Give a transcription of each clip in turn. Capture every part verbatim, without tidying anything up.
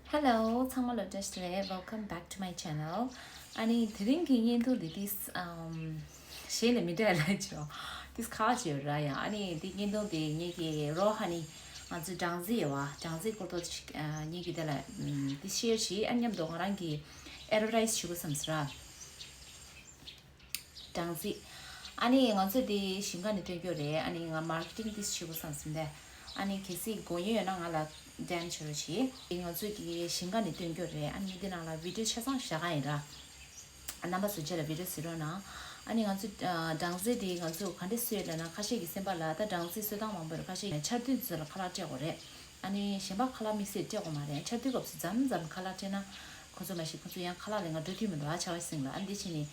Hello, ཚང་མ་ལ་བཀྲ་ཤིས་བདེ་ལེགས། Welcome back to my channel. ཨ་ནི་དེ་རིང་གི་བརྙན་ཐུང་འདི་ཏིས་ཨམ་གཞན་ལས་མི་འདྲ་ལ་ཅོ་ཏིས་ཁག་ཅིག་ཡོད་ར་ཡ། ཨ་ནི་འདི་བརྙན་ཐུང་འདི་ངེད་ཀྱི་རོ་ཧ་ནི་ང་ཚོའི་སྦྲང་རྩི་ཡོད་བ། སྦྲང་རྩི་སྐོར་ཏོ་ཅིག་ཨ་ངེད་ཀྱི་དེ་ལ་ཨམ་ཏིས་ཤེར་བྱེད། ཨ་མཉམ་དུ་ང་རང་གི་ཨེ་ཌ་ཝར་ཊའིས་བྱེད་དགོས་བསམ་སི་ར། སྦྲང་རྩི། ཨ་ནི་ང་ཚོས་འདི་ཞིང་ཁ་ནས་བཏོན་རྒྱུ་རེད། ཨ་ནི་ང་མར་ཀེ་ཊིང་ཏིས་བྱེད་དགོས་བསམ་སོང་སྟེ། ཨ་ནི་གལ་སྲིད་དགོས་ཡོད་ཡོད་ན་ང་ལ་ཌི་ཨེམ་བྱེད་རོགས་བྱེད། འདི་ང་ཚོས་ཀྱི་ཞིང་ཁ་ནས་བཏོན་རྒྱུ་རེད། ཨ་ནི་འདི་ནང་ལ་བི་ཌིའོ་ཆ་ཚང་བཞག་ག་ཡིན་ར། རྣམ་པ་ཚོ་རྗེས་ལ་བི་ཌིའོ་གཟིགས་རོགས་གནང་། ཨ་ནི་ང་ཚོ་ཨ་སྦྲང་རྩི་འདི་ང་ཚོ་ག་འདྲས་བཟོས་ཡོད་ལབ་ན། ཁ་ཤས་ཀྱི་སེམས་པ་ལ་ད་སྦྲང་རྩི་བཟོ་སྟངས་མང་པོ་རེད། ཁ་ཤས་ཀྱི་ཆར་དུས་ཚོད་ལ་ཁ་ལག་སྤྲད་དགོས་རེད། ཨ་ནི་གཞན་པ་ཁ་ལག་དམིགས་བསལ་སྤྲད་དགོས་མ་རེད། ཆར་དུས་སྐབས་སུ་མཚམས་མཚམས་ཁ་ལག་སྤྲད་ན་ཁོ་ཚོ་མ་གཞི་ཁོ་ཚོ་ཡང་ཁ་ལག་ལས་ང་འགྲོ་ཐུབ་མི་འདུག་ཨ་ཆར་པ་སིང་ལ། ཨ་འདི་བྱས་ནས་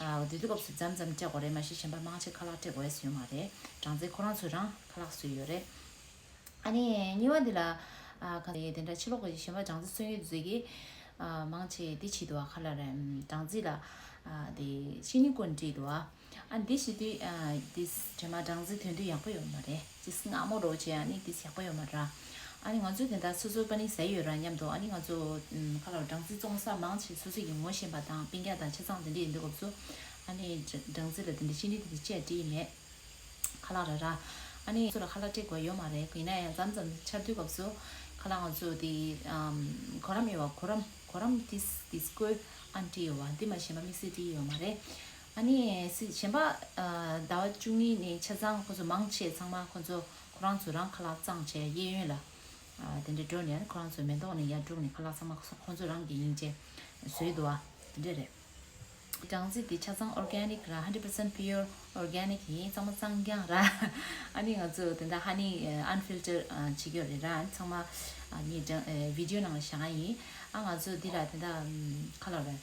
ཨ་དེ་དུས་སྐབས་སུ་མཚམས་མཚམས་སྤྲད་དགོས་རེད། མ་གཞི་གཞན་པ་མང་ཆེ་ཁ་ལག་སྤྲད་དགོས་ཡ་ཡོད་མ་རེད། སྦྲང་རྩི་ཁོ་རང་ཚོ་རང་ཁ་ལག་བཟོས་ཡོད་རེད། ཨ་ནི་གཉིས་པ་འདི་ལ་ཨ་ག་རེ་དེ་འདྲ་ཕྱི་ལོགས་ཀྱི་གཞན་པ་སྦྲང་རྩི་སོན་ཡོད་ཚོས་ཀྱིས་ཨ་མང་ཆེ་འདི་བྱེད་འདུག་ཨ་ཁ་ལག་རེད། སྦྲང་རྩི་ལ་ཨ་དེ་ཅི་ནི་ཀུན་བྲིས་འདུག་ཨ། ཨ་འདི་བྱེད་དུས་ཨ་འདི་དྲི་མ་སྦྲང་རྩི་དོན་དུ་ཡག་པོ་ཡོད་མ་རེད། ཅིས་སྔ་མོ་རོ་བྱས། ཨ་ནི་འདི་ཡག་པོ་ཡོད་མ་རེད། ཨ་ནི་ང་ཚོས་དེ་འདྲ་སོ་སོའི་པ་ནི་ཟ་ཡི་ཡོད་ར་མཉམ་དུ། ཨ་ནི་ང་ཚོ་ཨམ་ཁ་ལག་སྦྲང་རྩི་བཙོང་ས་མང་ཆེ་སོ་སོ་ཡི་ངོ་ཤེས་པ་དང་སྤུན་ཀྱག་དང་ཆ་ཚང་དེ་འདྲ་ཡིན་དུས་སྐབས་སུ་ཨ་ནི་སྦྲང་རྩི་ལ་དེ་འདྲ་ཅི་ནི་དེ་འདྲ་བཅས་བྲིས་མེད། ཁ་ལག་རེད་ར། ཨ་ནི་ཚོ་ལ་ཁ་ལག་སྤྲད་དགོས་ཡོད་མ་རེད། ཡིན་ན་ཡང་མཚམས་མཚམས་ཆར་དུས་སྐབས་སུ་ཁ་ལག་ང་ཚོ་དེ་ཨམ་གོ་རམ་ཡོད་བ། གོ་རམ་གོ་རམ་ཏིས་ཏིས་ཀོ་ཨན་ཏི་ཡོད་བ། འདི་མ་གཞན་པ་དམིགས་བསལ་ཏི་ཡོད་མ་རེད། ཨ་ནི་སི་གཞན་པ་ཨ་ཟླ་བ་བཅུ་གཉིས་ནས་ཆ་ཚང་ཁོ་ཚོ་མང་ཆེ་ཚང་མ་ཁོ་ཚོ་ཁོ་རང་ཚོ་རང་ཁ་ལག་བཙངས་བྱས་གཡས་གཡོན་ལ་ཨ་དེ་འདྲ་འགྲོ་ནས། ཨ་ནི་ཁོ་རང་ཚོ་མེ་ཏོག་ནས་ཡར་བསྒྲུགས་ནས་ཁ་ལག་ཚང་མ་ཁོ་ཚོ་ཁོ་ཚོ་རང་གི་ཡིན་བྱས་བཟོས་འདུག་བ། དེ་འདྲ་རེད། སྦྲང་རྩི་དེ་ཆ་ཚང་ཨོར་གེ་ནིག་ར། ཧན་ཌེཌ་པར་སེན་ཊི་པིའུར་ཨོར་གེ་ནིག་ཡིན། གཙང་མ་གཙང་རྐྱང་ར། ཨ་ནི་ང་ཚོ་དེ་འདྲ་ཧ་ནི་ཨན་ཕིལ་ཊར་བྱེད་ཀྱི་ཡོད་རེད་ར། ཨ་ནི་ཚང་མ་ཨ་ངའི་སྦྲང་ཨ་བི་ཌིའོ་ནང་ལ་བཞག་ག་ཡིན། ཨ་ང་ཚོ་འདི་ལ་དེ་འདྲ་ཨམ་ཁ་ལག་རེད།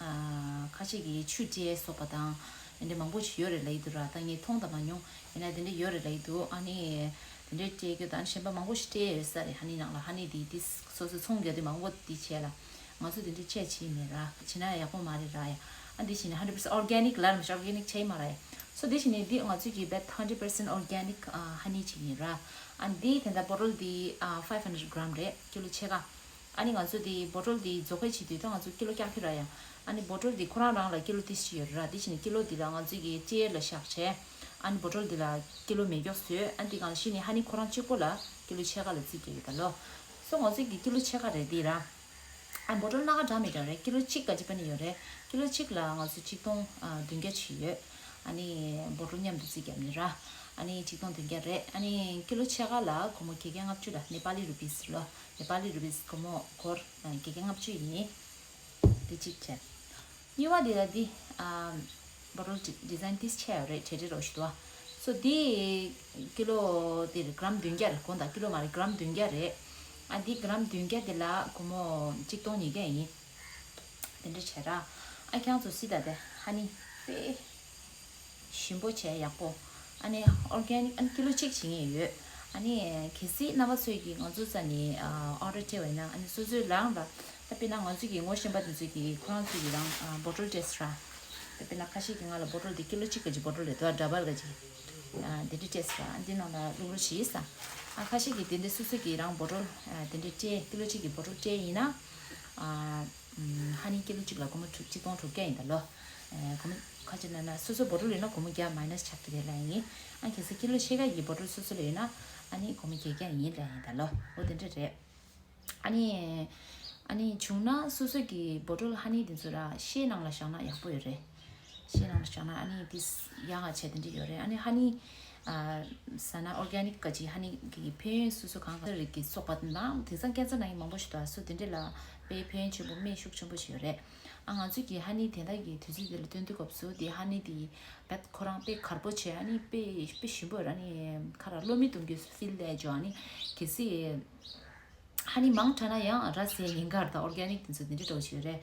ཨ་ཁ་ཤས་ཀྱིས་ཆུ་སྤྲད་སོགས་པ་དང་དེ་འདྲ་མང་པོ་ཞིག་ཡོད་རེད་ལབ་ཀྱི་འདུག་ར། ད་ངས་མཐོང་དང་མ་མྱོང་། ཡིན་ན་དེ་འདྲ་ཡོད་རེད་ལབ་ཀྱི་འདུག་ཨ་ནི་དེ་འདྲ་སྤྲད་རྒྱུ་དང་། གཞན་པ་མང་པོ་ཞིག་སྤྲད་ཡོད་ས་རེད། ཧ་ནི་ནང་ལ་ཧ་ནི་དེ་དེ་སོ་སོ་ཚོང་རྒྱག་དུས་མང་པོ་དེ་བྱས་ལ། ང་ཚོ་དེ་འདྲ་བྱས་བྱས་མེད་ར། བྱས་ན་ཡག་པོ་མ་རེད་ར་ཡ། ཨ་འདི་བྱས་ནས་ཧན་ཌེཌ་པར་སེན་ཊི་ཨོར་གེ་ནིག་ལབ་མི་ཤེས། ཨོར་གེ་ནིག་བྱས་མ་ར་ཡ། སོ་འདི་བྱས་ནས་འདི་ང་ཚོས་ཀྱི་བེད་ཧན་ཌེཌ་པར་སེན་ཊི་ཨོར་གེ་ནིག་ཨ་ཧ་ནི་ཅིག་ཡིན་ར། ཨ་འདི་དེ་འདྲ་བོ་ཊལ་འདི་ཨ་ཕའིབ་ཧན་ཌེཌ་གྷ་རམ་རེད། ཀི་ལོ་ཕྱེད་ཀ་ཨ་ནི་ང་ཚོ་དེ་བོ་ཊལ་དེ་རྫོགས་པའི་ཆེད་དུ་ད་ང་ཚོ་ཀི་ལོ་བཀྱག་ཁྱོད་ར་ཡ། ཨ་ནི་བོ་ཊལ་དེ་ཁོ་རང་རང་ལ་ཀི་ལོ་ཏི་ཞིག་ཡོད་ར། དེ་བྱས་ནས་ཀི་ལོ་དེ་ལ་ང་ཚོ་གི་ཊེ་ལ་བཞག་བྱས། ཨ་ནི་བོ་ཊལ་དེ་ལ་ཀི་ལོ་མེ་སྒྱོགས་བཟོས། ཨ་ནི་དེ་གང་ཤི་ནི་ཧ་ནི་ཁོ་རང་གཅིག་པོ་ལ་ཀི་ལོ་ཕྱེད་ཀ་ལ་རྩིས་རྒྱག་གི་ད་ལོ། སོ་ང་ཚོ་གི་ཀི་ལོ་ཕྱེད་ཀ་རེད་དེ་ར། ཨ་བོ་ཊལ་སྣ་ཁ་གྲངས་མེད་གྲངས་རེད། ཀི་ལོ་གཅིག་ག་ཅི་པ་ནི་ཡོད་རེད། ཀི་ལོ་གཅིག་ལ་ང་ཚོ་གཅིག་སྟོང་ཨ་བདུན་བརྒྱ་ཅིག་ཡོད། ཨ་ནི་བོ་ཊལ་མཉམ་དུ་རྩིས་རྒྱག་ནི་ར། ཨ་ནི་གཅིག་སྟོང་བདུན་བརྒྱ་རེད། ཨ་ནི་ཀི་ལོ་ཕྱེད་ཀ་ལ་སྒོར་མོ་བརྒྱད་བརྒྱ་ལྔ་བཅུ་ལ་ནེ་པ་ལི་རུ་པིས་ལོ། ནེ་པ་ལི་རུ་པིས་སྒོར་མོ་སྒོར་ཨ་བརྒྱད་བརྒྱ་ལྔ་བཅུ་ཡིན། དེ་གཅིག་བྱས། གཉིས་པ་དེ་ལ་འདི་ཨ་བོ་ཊལ་ཌི་ཛའིན་ཏིས་ཆེ་ཡོད་རེད། བྲེ་བྲེ་རོ་ཞིག་འདུག་ཨ། སོ་འདི་ཀི་ལོ་དེ་རེད། གྲམ་བདུན་བརྒྱ་རེད། དགོངས་དག་ཀི་ལོ་མ་རེད། གྲམ་བདུན་བརྒྱ་རེད། ཨ་འདི་གྲམ་བདུན་བརྒྱ་དེ་ལ་སྒོར་མོ་གཅིག་སྟོང་ཉིས་བརྒྱ་ཡིན། དེ་འདྲ་བྱས་ར། ཨ་ཁྱང་ཚོ་སྲིད་ད་དེ་ཧ་ནི་དཔེ་ཞིམ་པོ་བྱས་ཡག་པོ། ཨ་ནི་ཨོར་གེ་ནིག་ཨ་ནི་ཀི་ལོ་གཅིག་བྱེད་ངེས་ཡོད། ཨ་ནི་གལ་སྲིད་རྣམ་པ་ཚོས་ཀྱིས་ང་ཚོ་རྩ་ནས་ཨ་ཨོར་ཌར་སྤྲད་པ་ཡིན་ན། ཨ་ནི་སོ་སོའི་རང་ལ་ད་དཔེར་ན་ང་ཚོ་གི་ངོ་ཤེས་པ་དེ་ཚོས་ཀྱིས་ཁོ་རང་ཚོ་གི་རང་ཨ་བོ་ཊལ་སྤྲད་ར། ད་དཔེར་ན་ཁ་ཤས་ཀྱིས་ང་ལ་བོ་ཊལ་དེ་ཀི་ལོ་གཅིག་ག་ཅིག་བོ་ཊལ་རེད་འདུག་ཨ། ཌ་བལ་ག་ཅིག་ཨ་དེ་འདྲ་སྤྲད་ར། ཨ་འདི་ནང་ལ་བླུག་རོགས་བྱེད་ས། ཨ་ཁ་ཤས་ཀྱིས་དེ་འདྲ་སོ་སོ་གི་རང་བོ་ཊལ་ཨ་དེ་འདྲ་སྤྲད། ཀི་ལོ་གཅིག་གི་བོ་ཊལ་སྤྲད་ཡིན་ན་ཨ། ཧ་ནི་ཀི་ལོ་གཅིག་ལ་སྒོར་མོ་དྲུག་གཅིག་སྟོང་དྲུག་བརྒྱ་ཡིན་ད་ལོ། ཨེ་སྒོར་མོ་ཁ་ཅིག་ན་ན་སོ་སོ་བོ་ཊལ་ཡོད་ན་སྒོར་མོ་བརྒྱ་མའི་ནས་ཆགས་ཀྱི་རེད་ལབ་ཡིན། ཨ་གལ་སྲིད་ཀི་ལོ་ཕྱེད་ཀ་གི་བོ་ཊལ་སོ་སོ་ལ་ཡོད་ན་ཨ་ནི་སྒོར་མོ་བརྒྱད་བརྒྱ་ཡིན་ལབ་ཡིན་ད་ལོ། འོ་དེ་འདྲ་རེད། ཨ་ནི་ཨ་ནི་བྱུང་ན་སོ་སོ་གི་བོ་ཊལ་ཧ་ནི་དེ་ཚོ་ར་ཤེལ་ནང་ལ་བཞག་ན་ཡག་པོ་ཡོད་རེད། ཤེལ་ནང་ལ་བཞག་ན་ཨ་ནི་དེ་ཡག་ག་བྱས་དེ་འདྲ་ཡོད་རེད། ཨ་ནི་ཧ་ནི་ཨ་ཟ་ན་ཨོར་གེ་ནིག་ག་ཅིག་ཧ་ནི་གི་ཕན་ཡོན་སོ་སོ་གང་ག་རིགས་ཀྱི་སོགས་པ་དང་དེང་སང་ཀེན་སར་ནང་མང་པོ་ཞིག་འདུག་སོ་དེ་འདྲ་ལ་དཔེ་ཕན་ཡོན་ཆེན་པོ་སྨན་ཤུགས་ཆེན་པོ་ཞིག་ཡོད་རེད། ཨ་ང་ཚོས་ཀྱི་ཧ་ནི་དེ་འདྲ་གི་དུས་ཚོད་དེ་ལ་སྟོན་དུས་སྐབས་སུ་དེ་ཧ་ནི་དེ་བད་ཁོ་རང་དཔེ་དཀར་པོ་བྱས། ཨ་ནི་དཔེ་དཔེ་ཞིམ་པོ་ཡོད་ར། ཨ་ནི་ཁ་ར་བློ་མི་གཏོང་རྒྱུ་ཕིལ་ལས་ཇོ། ཨ་ནི་གལ་སྲིད་ཧ་ནི་མང་དྲགས་ན་ཡང་ར་ཟས་ཉེན་ཁ་རེད། ད་ཨོར་གེ་ནིག་དེ་ཚོ་དེ་འདྲ་འདྲ་བོ་ཞིག་ཡོད་རེད།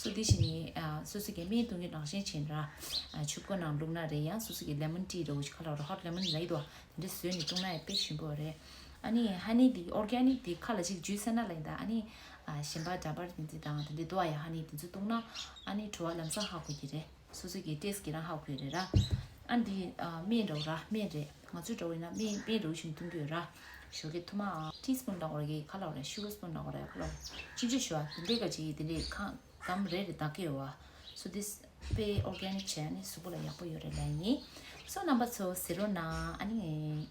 སོ་དེ་བཞིན་ནི་ཨ་སོ་སོ་གི་སྨན་བཏུང་རྒྱུ་ནང་བཞིན་བྱས་ནས་ར། ཨ་ཆུ་བསྐོལ་ནང་བླུགས་ན་རེད། ཡང་སོ་སོ་གི་ལེ་མོན་ཊི་འདྲ་བོ་ཞིག་ཁ་ལ་ར་ཧོ་ཊི་ལེ་མོན་ལབ་ཀྱི་འདུག་དེ་འདྲ་བཟོས་ནས་བཏུང་ན་ཡང་དཔེ་ཞིམ་པོ་རེད། ཨ་ནི་ཧ་ནི་དེ་ཨོར་གེ་ནིག་དེ་ཁ་ལ་ཅིག་འཇུས་ཚར་ན་ལ་ཡིན་ད། ཨ་ནི་ཨ་གཞན་པ་འདྲ་པར་དེ་ཚོ་དང་དེ་འདྲ་འདུག་ཨ། ཡ་ཧ་ནི་དེ་ཚོ་བཏུང་ན་ཨ་ནི་བྲོ་བ་ལམ་སང་ཧ་གོ་གི་རེད། སོ་སོ་གི་ཊེ་སི་ཊི་གི་རང་ཧ་གོ་གི་རེད་ར། ཨ་འདི་ཨ་སྨན་འདྲ་བོ་ར། སྨན་རེད། ང་ཚོའི་འདྲ་བོ་ཡིན་ན་སྨན་སྨན་འདྲ་བོ་ཞིག་འཐུང་གི་ཡོད་ར། ཞོགས་ཀས་ཐུར་མ་ཊི་སི་པུན་འདྲ་བོ་རེ་གི་ཁ་ལག་རེ། ཤུ་གར་སི་པུན་འདྲ་བོ་རེ་ཁ་ལག་རེ། ཅིག་ཅིག་ཞུ་བ་དེ་འདྲའི་ག་ཅིག་དེ་འདྲའི་ཁ་སྐམ་རེ་རེ་བདག་གི་ཡོད་བ། So this དཔེ་ཨོར་གེ་ནིག་བྱས་ནི་གཟུགས་པོ་ལ་ཡག་པོ་ཡོད་རེད་ལབ་ཡིན། So རྣམ་པ་ཚོ་གཟིགས་རོགས་གནང་། ཨ་ནི་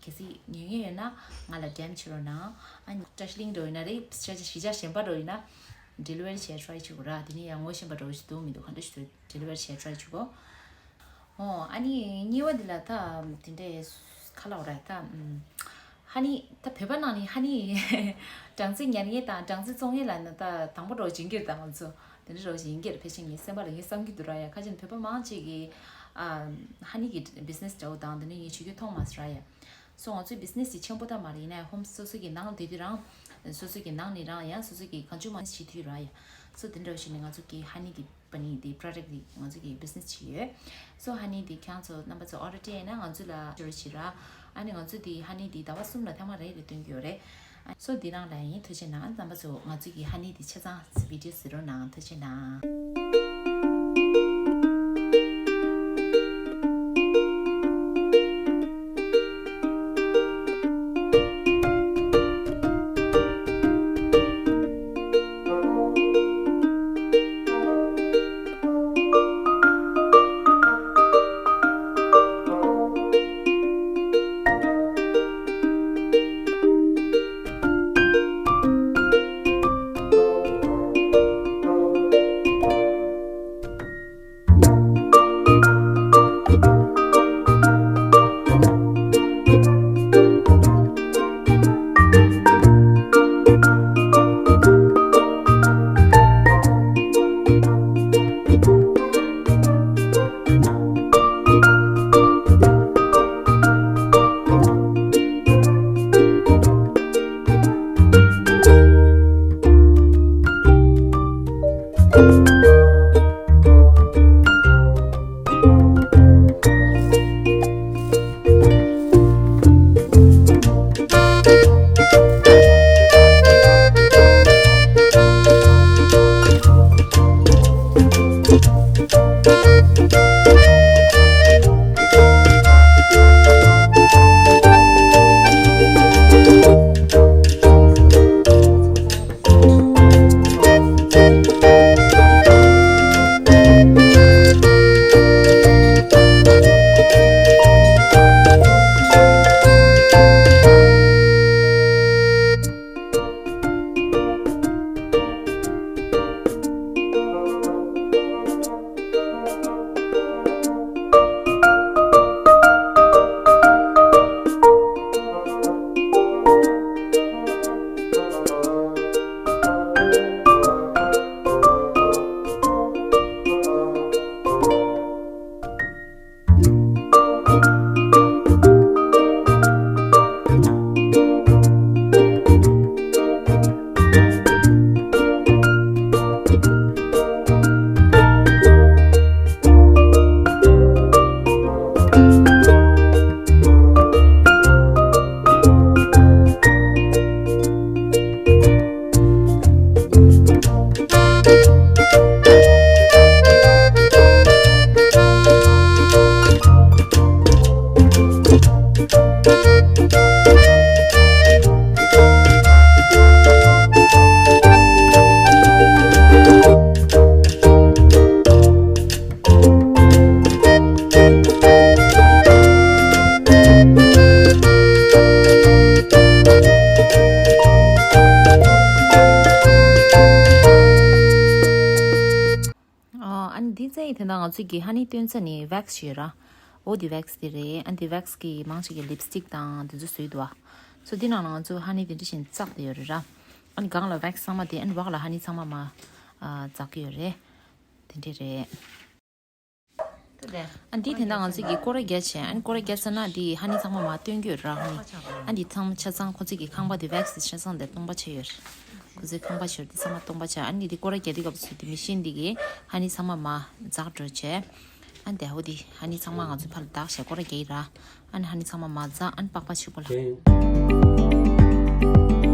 གལ་སྲིད་ཉོ་མཁན་ཡོད་ན་ང་ལ་ཌི་ཨེམ་བྱེད་རོགས་གནང་། ཨ་ནི་བཀྲ་ཤིས་གླིང་འགྲོ་ཡིན་ན་རེད། གཞིས་ཆགས་གཞིས་ཆགས་གཞན་པ་འགྲོ་ཡིན་ན་ཌེ་ལི་ཝ་རི་བྱས་ཊ་རའི་བྱེད་དགོས་ར། དེ་ནས་ཡང་ངོ་ཤེས་པ་འདྲ་བོ་ཞིག་འདུག་མི་འདུག་ག་འདྲ་ཞིག་འདུག་ཌེ་ལི་ཝ་རི་བྱས་ཊ་རའི་བྱེད་དགོས། ཨོ། ཨ་ནི་གཉིས་པ་འདི་ལ་ད་དེ་འདྲའི་ཁ་ལག་ར་ད། ཨམ། ཧ་ནི་ད་བོད་པ་ནང་ནས་ཧ་ནི་སྦྲང་རྩི་ཉར་མཁན་དང་སྦྲང་རྩི་བཙོང་མཁན་ལབ་ན་ད་དང་པོ་འདྲ་བོ་ཅིག་ཡིན་གྱི་རེད། ད་ང་ཚོ་དེ་འདྲ་འདྲ་བོ་ཅིག་ཡིན་གྱི་རེད། ཕལ་ཆེར་ངའི་སེམས་པ་ལ་ངས་བསམ་གྱི་འདུག་ར་ཡ། ཁ་ཅིག་བོད་པ་མང་ཆེ་གིས་ཨ་ཧ་ནི་གི་བི་ཛི་ནེ་སི་འདྲ་བོ་དང་དེ་འདྲ་ངས་བྱེད་རྒྱུ་མཐོང་མ་སོང་ར་ཡ། སོ་ང་ཚོའི་བི་ཛི་ནེ་སི་དེ་ཆེན་པོ་ད་མ་རེད། ཡིན་ན་ཡང་ཧོམ་སོ་སོ་གི་ནང་ལ་བསྡད་དུས་རང་སོ་སོ་གི་ནང་ནས་རང་ཡང་སོ་སོ་གི་གང་བྱུང་མང་བྱུང་བྱེད་དུས་ར་ཡ། སོ་དེ་འདྲ་བོ་ཞིག་ནས་ང་ཚོ་གི་ཧ་ནི་གི་པ་ནི་དེ་པྲོ་ཌག་དེ་ང་ཚོ་གི་བི་ཛི་ནེ་སི་བྱེད་ཡོད། སོ་ཧ་ནི་དེ་ཁྱེད་རང་ཚོ་རྣམ་པ་ཚོ་ཨོ་ཌར་སྤྲད་ན་ང་ཚོ་ལ་ཤེར་བྱེད་ར། ཨ་ནི་ང་ཚོ་དེ་ཧ་ནི་དེ་ཟླ་བ་གསུམ་ལ་ཐེངས་མ་རེ་རེ་སྟོན་གྱི་ཡོད་རེད། ཨ་སོ་འདི་རང་ལ་ཡིན། ཐུགས་རྗེ་གནང་། རྣམ་པ་ཚོ་ང་ཚོ་གི་ཧ་ནི་དེ་ཆ་ཚང་བི་ཌི་ཡོ་གཟིགས་རོགས་གནང་། ཐུགས་རྗེ་གནང་། ཨ་ནི་འདི་རྩེ་ཡི་དེ་འདྲ་ང་ཚོས་ཀྱི་ཧ་ནི་བཏོན་ས་ནི་ཝེག་སི་ཡོད་ར། འོ་འདི་ཝེག་སི་དེ་རེད། ཨ་ནི་འདི་ཝེག་སི་གི་མང་ཆེ་གི་ལིབ་སི་ཊིག་དང་དེ་ཚོ་བཟོས་འདུག་ཨ། སོ་འདི་ནང་ལ་ང་ཚོ་ཧ་ནི་དེ་འདྲ་བཞིན་བཙགས་བསྡད་ཡོད་རེད་ར། ཨ་ནི་སྒང་ལ་ཝེག་སི་ཚང་མ་དེ། ཨ་ནི་འོག་ལ་ཧ་ནི་ཚང་མ་མར་ཨ་འཛག་གི་ཡོད་རེད། དེ་འདྲས་རེད། ཨ་འདི་དེ་འདྲ་ང་ཚོས་ཀྱི་སྐོར་ར་བརྒྱབ་བྱས། ཨ་ནི་སྐོར་ར་བརྒྱབ་ཚར་ན་འདི་ཧ་ནི་ཚང་མ་མར་བཏོན་གྱི་ཡོད་ར། ཧ་ནི་ཨ་འདི་ཚང་མ་ཆ་ཚང་ཁོ་ཚོས་ཀྱི་ཁང་པ་འདི་ཝེག་སི་ཆ་ཚང་དེ་སྟོང་པ་བྱས་ཡོད་རེད། ཁོ་ཚོའི་ཁང་པ་ཆེ་བ་འདི་ཚང་མ་སྟོང་པ་བྱས། ཨ་ནི་འདི་སྐོར་ར་བརྒྱབ་དུས་སྐབས་སུ་འདི་མི་ཤིན་འདི་གིས་ཧ་ནི་ཚང་མ་མར་འཛག་འགྲོ་བྱས། ཨ་འདི་འོ་འདི་ཧ་ནི་ཚང་མ་ང་ཚོའི་ཕར་ལ་བདག་བྱས་སྐོར་ར་བརྒྱབ་ཡིན་ར། ཨ་ནི་ཧ་ནི་ཚང་མ་མར་འཛག་ཨ་ནི་པགས་པ་ཕྱུག་པོ་ལ།